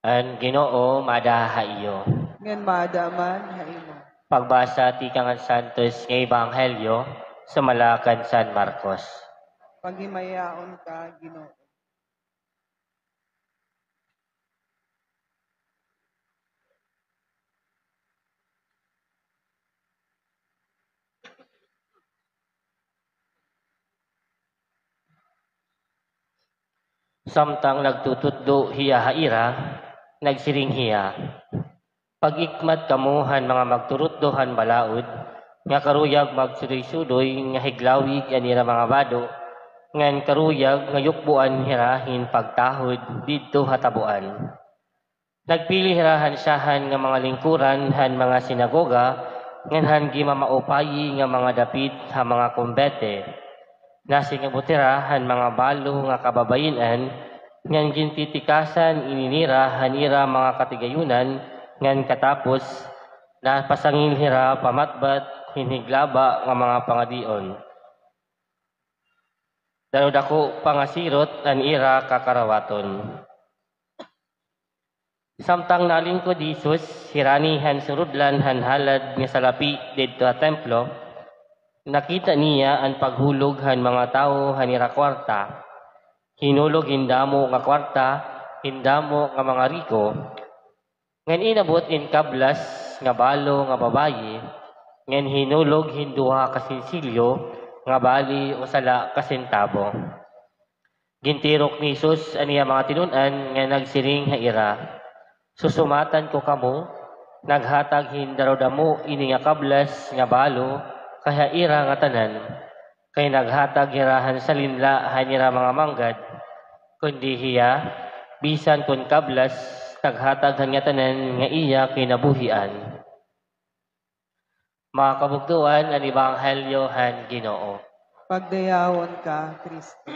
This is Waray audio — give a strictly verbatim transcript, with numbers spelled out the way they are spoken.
An Ginoo maada ha iyo. Ngan maada man ha imo. Pagbasa tikang han Santos nga Ebanghelyo sumala kan San Marcos. Paghimayaon ka, Ginoo. Samtang nagtututdo hiya ha ira, nagsiring hiya, "Pag-ikmat kamo han mga magturutdo han balaod, nga karuyag magsudoy-sudoy nga higlawig an ira mga bado, ngan karuyag nga yukboan hira hin pagtahod didto ha tabuan." Nagpili hira han syahan nga mga lingkuran han mga sinagoga ngan han gimamaupayi nga mga dapit ha mga kumbete. Nasingabot hira han mga balo nga kababayin-an, ngan gintitikasan ini nira han ira mga katigayunan, ngan katapos napasangil hira pamatbat hin higlaba nga mga pangadion. Dano dako pa nga sirot an ira kakarawaton. Samtang nalingkod hi Jesus hirani han surudlan han halad nga salapi didto ha templo, nakita niya an paghulog han mga tawo han ira kuwarta. Hinulog hin damo nga kuwarta hin damo nga mga riko. Ngan inabot in kablas nga balo nga babayi, ngan hinulog hin duha ka sinsilyo nga bali usa la ka sentabo. Gintirok ni Jesus an iya mga tinun-an nga nagsiring ha ira, "Susumatan ko kamo, naghatag hin darudamo ini nga kablas nga balo kay ha ira ngatanan, kay naghatag hira han salin la han ira mga manggad, kundi hiya, bisan kon kablas, naghatag han ngatanan nga iya kinabuhian." Mga kabugtoan, an Ebanghelyo han Ginoo. Pagdayawon ka, Kristo.